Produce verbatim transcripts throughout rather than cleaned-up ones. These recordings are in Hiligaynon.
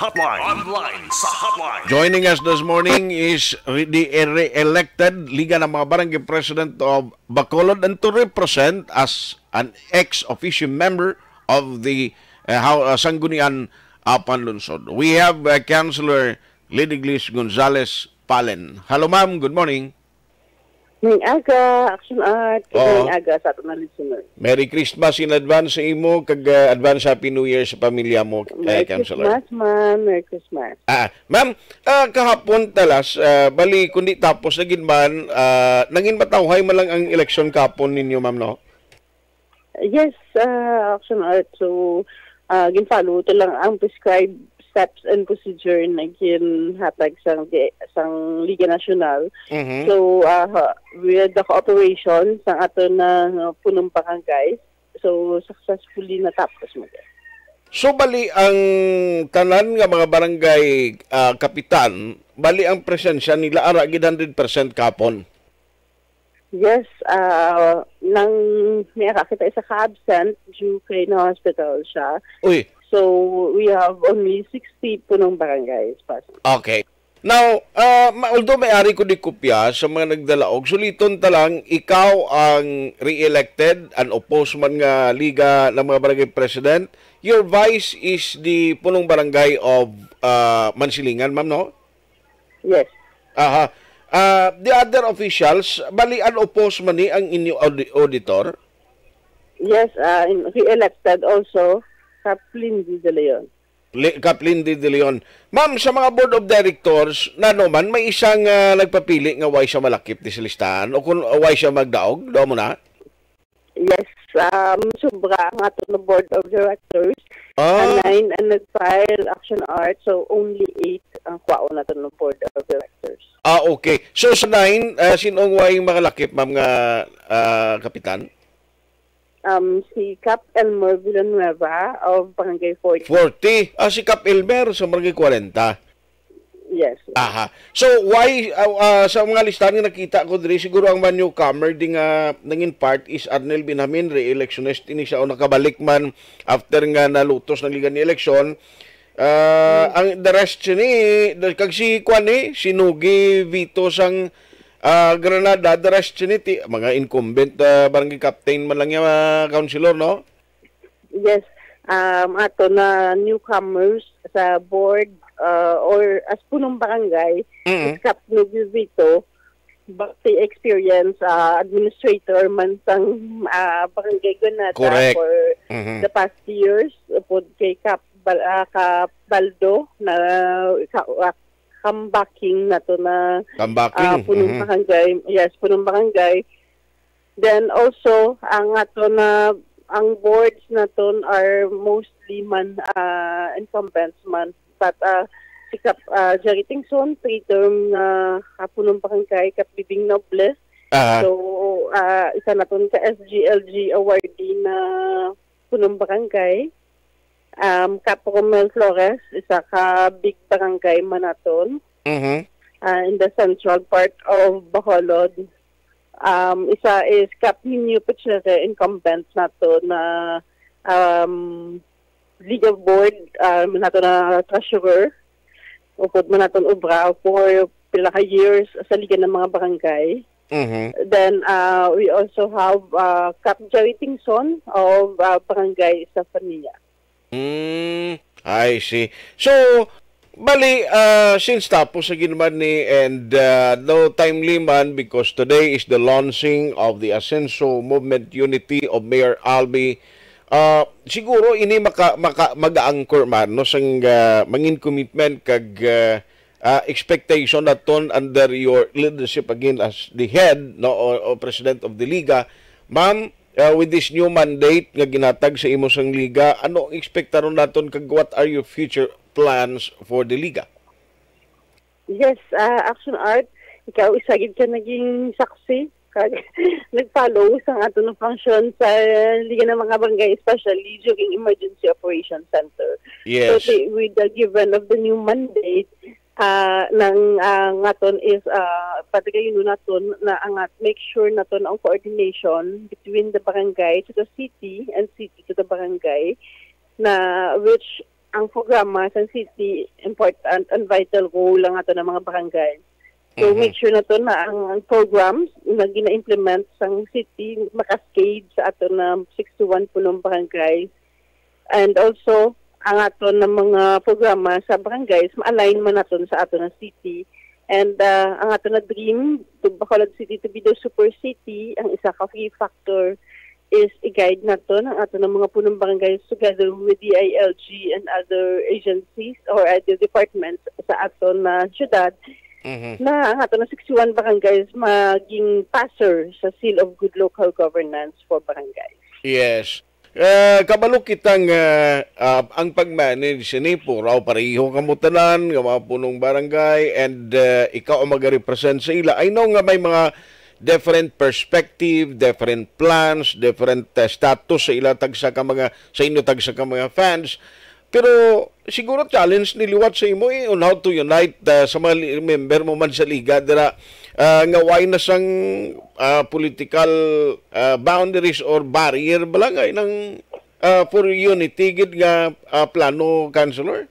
Hotline. Online sa Hotline. Joining us this morning is re-, the re-elected Liga ng mga Barangay President of Bacolod and to represent as an ex officio member of the, uh, Hou-, uh, Sangguniang Apan Lungsod. We have, uh, Councilor Lidiglis Gonzales Palen. Hello, ma'am. Good morning. Ning aga, Action Art. Oo. Ning aga sa aton mga listeners. Merry Christmas in advance sa imo, kag, ah, advance Happy New Year sa pamilya mo, eh, Merry Councilor. Christmas, ma'am. Merry Christmas. Ah, ma'am, ah, kahapon talas, ah, bali, kundi tapos na gid man, ah, nangin matawhay man lang ang eleksyon kahapon ninyo, ma'am, no? Yes, ah, Action Art. So, ah, gin-follow to lang ang prescribed steps and procedure na ginhatag sang di-, sang Liga Nasyonal. Mhm. So, ah, ha-, with the cooperation sang ato na, no, punong barangay, so successfully natapos mo. So, bali ang tanan nga mga barangay, ah, kapitan, bali ang presensya nila ara gid hundred percent kapon. Yes, ah, nang may ara kita isa ka absent due kay na-hospital siya. Uy. So, we have only sixty punong barangays pa. Okay. Now, ah, ma-, although may ari ko di kopya sa mga nagdalaog, suliton ta lang, ikaw ang re-elected, unopposed man nga liga ng mga barangay president. Your vice is the punong barangay of, ah, Mansilingan, ma'am, no? Yes. Aha. Ah, the other officials, bali, unopposed man ni ang inyo audi-, auditor? Yes, ah, in, he elected also, Kaplin de Leon. Li-, Kaplin de, de Leon. Ma'am, sa mga board of directors, nano man, may isang, ah, nagpapili nga way siya malakip di sa listahan? O kung way siya magdaog, daw mo na? Yes, um, sobra ang ato na board of directors. Ah. Ang nine ang nag-file action art, so only eight ang kwaon nato na board of directors. Ah, okay. So, sa nine, ah, sino ang way makalakip, ma'am, nga, ah, kapitan? Um, si Cap Elmer Villanueva of Barangay forty. Forty? Ah, si Cap Elmer sa Barangay kwarenta. Yes. Aha. So, why, uh, uh, sa mga listahan nga nakita ko diri, siguro ang mga newcomer di nga nangin part is Arnel Benjamin, re-electionist ini siya o nakabalik man after nga nalutos ng liga ni eleksyon. Ah, ang the rest sini, the, kag si kwan ni, si Nugi Vito sang, ah, Granada, the rest sini, ti, mga incumbent, ah, barangay captain man lang yan, ah, councilor, no? Yes, um, ato na newcomers sa board, uh, or as punong barangay, Mm. Kap Nubio Vito, base experience, uh, administrator man sang, uh, Barangay Gonata Correct. for Mhm. the past years, upod kay Kap Bal-, uh, Kap Baldo na ka-, uh, kambacking nato na, Kambacking, uh, punong mhm. barangay. Yes, punong barangay. Then also, ang ato na, ang boards naton are mostly man, ah, incumbents man. But, ah, si Kap, ah, Jerry Tingson, three-term na, ah, punong barangay, Kap Bibing Noble. Aha. So, ah, isa naton ka S G L G awardee na punong barangay. Um, Kap Romel Flores, isa ka big barangay man naton, Mhm. ah, in the central part of Bacolod. Um, isa is Kap Nino Pichere, incumbent nato na, um, Liga Board, um, nato na treasurer. Upod man naton obra for pila ka years sa Liga ng mga Barangay. Mhm. Then, uh, we also have, uh, Kap Jerry Tingson of, uh, Barangay Estefania. Mm, I see. So, bali, ah, since tapos sa ginaman ni and, ah, no timely man because today is the launching of the Asenso Movement Unity of Mayor Albee. Ah, siguro ini maka, maka, mag-anchor man, no, sang, ah, mangin commitment kag, ah, ah, expectation naton under your leadership again as the head, no, o, o president of the Liga. Ma'am, ah, with this new mandate nga ginatag sa imo sang Liga, ano ang ekspektaron naton kag what are your future plans for the Liga? Yes, ah, Action Art, ikaw isa gid ka naging saksi kag nag-follow sa ato nga function sa Liga ng mga Barangay, especially during Emergency Operations Center. Yes. So, the, with the given of the new mandate, ah, nang, ah, ngaton is, ah, patayon naton na ang at make sure naton ang coordination between the barangay to the city and city to the barangay, na which ang programa sa city important and vital role ang ato ng mga barangay. So, Mhm. make sure nato na ang, ang programs na gina-implement sang city makascade sa ato na sixty-one punong barangay. And also, ang ato na mga programa sa barangays ma-align man naton sa ato na city. And, ah, ang ato na dream, to Bacolod City to be the super city, ang isa ka key factor is i-guide naton ang ato na mga punong barangays together with the I L G and other agencies or other departments sa ato na syudad Mhm. na ang ato na sixty-one barangays maging passer sa Seal of Good Local Governance for Barangays. Yes. Eh, kabalo kita nga, ah, ang pag-manage sini, puraw pareho kamo tanan nga mga punong barangay, and, eh, ikaw ang magarepresent sa ila. I know nga may mga different perspective, different plans, different, eh, status sa ila tagsa ka mga, sa inyo tagsa ka mga fans. Pero siguro challenge ni liwat sa imo, eh, on how to unite, ah, sa mga li-, member mo man sa liga dira, ah, nga way na sang, ah, political, ah, boundaries or barrier bala nga nang, ah, for unity gid nga, ah, plano, Councilor?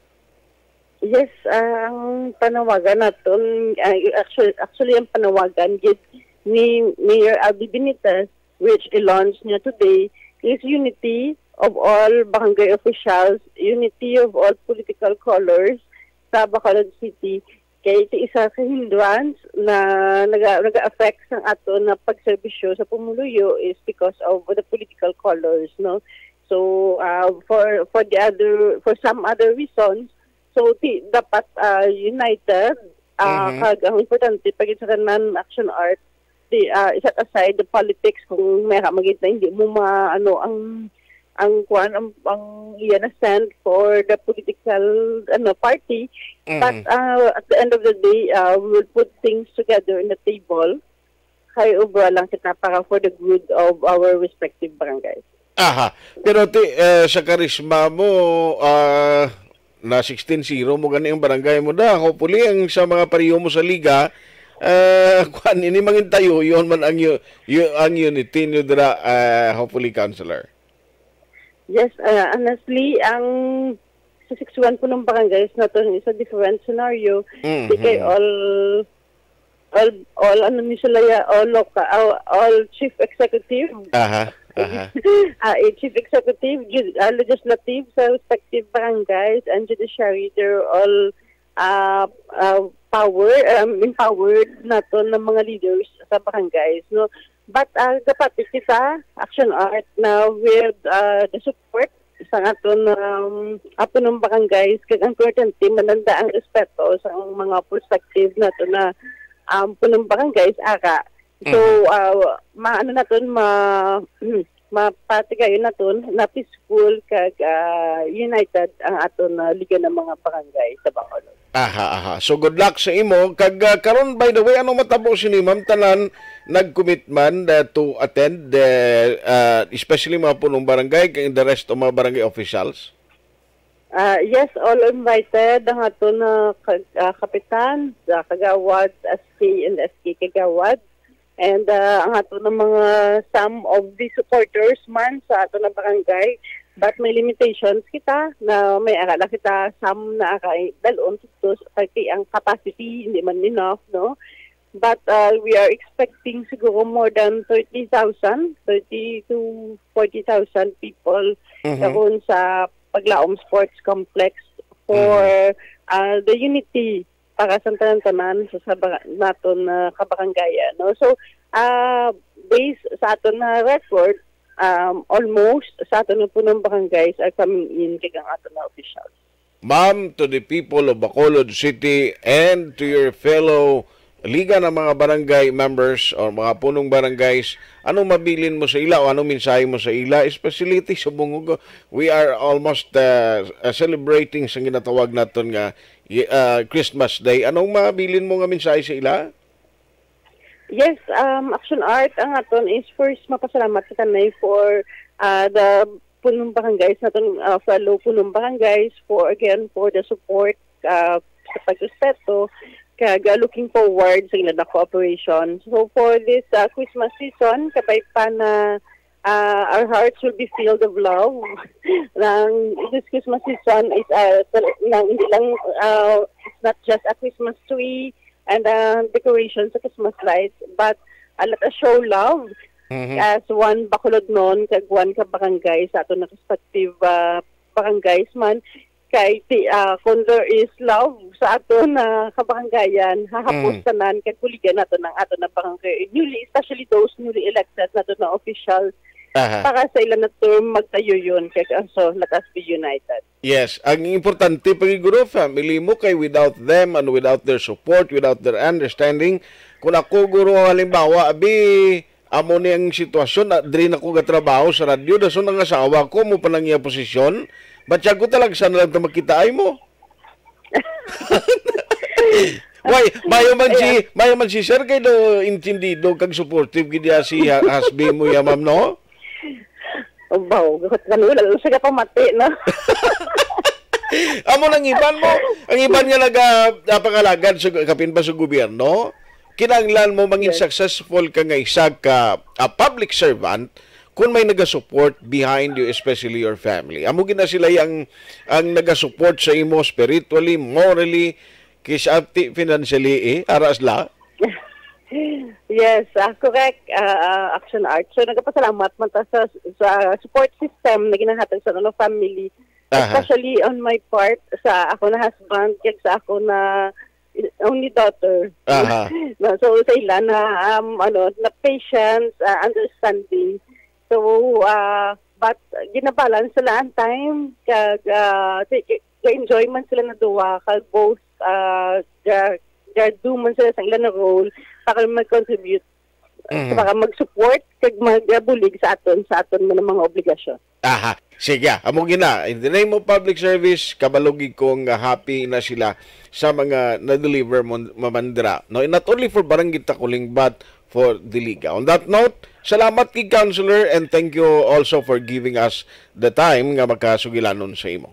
Yes, ah, ang panawagan naton, ah, actually, actually, ang panawagan gid ni Mayor Abby Benitez, which i-launch niya today, is unity of all barangay officials, unity of all political colors sa Bacolod City. Kay ito isa ka hindrance na naga-, naga-affect sa ato na pagserbisyo sa pumuluyo is because of the political colors, no? So, ah, for, for the other, for some other reasons, so ti-, dapat, ah, united, ah, Mhm. kag ang importante pag sa tanan action art, di, ah, set aside the politics kung may ka magit na hindi mo ma-, ano, ang, ang kuwan, ang, ang iya na send for the political, ano, party. But, Mhm. ah, at the end of the day, ah, we will put things together in the table. Kay obra lang kita para for the good of our respective barangays. Aha. Pero ti, eh, sa karisma mo, ah, na sixteen zero mo gani ang barangay mo da. Hopefully, ang sa mga pariyo mo sa liga, eh, kwan, ini mangin tayo, yun man ang yu-, yu-, ang unity nyo dira, eh, hopefully, Councilor. Yes, ah, honestly, ang sa sixty-one punong barangays naton is a different scenario. Mm, Di kay mm. all, all, all, ano ni sila ya, all local, all, all chief executive. Aha, aha. Ah, eh, chief executive, ju-, ah, legislative sa respective barangays and judiciary, they're all, ah, ah, power, um, empowered naton ng mga leaders sa barangays, no? But, ah, dapat kita, action art na with, ah, the support sa aton, um, apo ng barangays, kag ang importante, mananda ang respeto sa mga perspective nato na, um, punong barangays, ara. So, Mhm. ah, ma-, ano naton, ma-, mapatigayon naton na peaceful kag, ah, united ang aton, ah, Liga ng mga Barangay sa Bacolod. Aha, aha. So, good luck sa imo. Kag, ah, karon, by the way, anong matabo sini, ma'am? Tanan nag-commit man, uh, to attend, uh, uh, especially mga punong barangay, kag the rest of mga barangay officials? Ah, yes, all invited. Ang ato na kag-, ah, kapitan, ah, kagawad, S K and S K kagawad. And, ah, ang ato na mga, some of the supporters man sa ato na barangay. But may limitations kita na may ara lang kita, some na ara dalon, sus, kay ang capacity hindi man enough, no? But, uh, we are expecting siguro more than thirty thousand, thirty to forty thousand people Mhm. karon sa Paglaom Sports Complex for, Mhm. uh, the unity para sa tanan-tanan sa, sa bara-, naton, uh, kabarangayan, no? So, uh, based sa aton na record, um, almost sa aton na punong barangays are coming in kag ang aton na officials. Ma'am, to the people of Bacolod City and to your fellow Liga ng mga Barangay Members or mga punong barangays, anong mabilin mo sa ila o anong mensahe mo sa ila? Especially ti subong, we are almost, uh, uh, celebrating sa ginatawag naton nga, uh, Christmas Day. Anong mabilin mo nga mensahe sa ila? Yes, um, Action Art, ang aton is first, mapasalamat kita, Nay, for, uh, the punong barangays naton, uh, fellow punong barangays for, again, for the support, uh, sa pagrespeto, kag, uh, looking forward sa ila na cooperation. So, for this, uh, Christmas season, kabay pa na uh, our hearts will be filled of love. Nang this Christmas season is uh, nang hindi lang uh, it's not just a Christmas tree and uh, decorations sa Christmas lights, but uh, let us show love Mhm. as one Bacolodnon kag one ka barangay sa aton na respective uh, barangays man. Kay ti, ah, kung there is love sa aton na kabarangayan, hahapos Mm. tanan kag buligan nato ng aton na barangay newly, especially those newly elected nato na official Aha. para sa ilang na term magtayo yun. Kag ah, so let us be united. Yes, ang importante pa gid, guro, family mo, kay without them and without their support, without their understanding, kung ako, guro, halimbawa, abi, amo ni ang sitwasyon, ah, diri na ko gatrabaho sa radyo, dason ang asawa ko mo pa nang iya posisyon, batyag ko, talagsa na lang ta magkitaay mo. Why, mayo man si, Ayan. Mayo man si sir kay do intindido kag supportive gid ya si ha- husband mo ya, ma'am, no? Baw, gahot kami, wala lang siya kapamati, no? Amo nang iban mo, ang iban nga naga napangalagad sa kapin ba sa gobyerno, kinahanglan mo mangin Yes. successful ka nga isa ka ah, public servant kung may naga-support behind you, especially your family. Amo gina sila ang ang naga-support sa imo spiritually, morally, kis ati financially, eh, aras la. Yes, ah, correct, ah, ah, Action Art. So, nagpasalamat man ta sa, sa support system na ginahatag sa ano, family. Aha. Especially on my part, sa ako na husband, kag sa ako na only daughter. Aha. No, so, sa ila na, um, ano, na patience, ah, understanding. So, ah, but ginabalance sila ang time, kag, ah, si, ka-enjoy man sila na duwa, kag both, ah, ga, ga-do man sila sa ilang role, para mag-contribute, Mhm. para mag-support, kag mag-bulig sa aton, sa aton mga, mga obligasyon. Aha. Sige, amo gina. In the name of public service, kabalugi kong happy na sila sa mga na-deliver mo mamandra. No, not only for Barangay Takuling, but for Diliga. On that note, salamat kay Counselor and thank you also for giving us the time nga makasugilanon sa imo.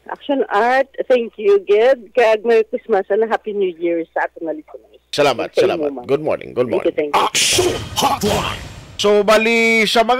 Action Art, thank you, Gid. Kag Merry Christmas and Happy New Year sa aton nga listeners. Salamat, Sa salamat. Imo, ma'am. Good morning, good Thank you, morning. Thank you. Action Hotline. So, bali, sa mga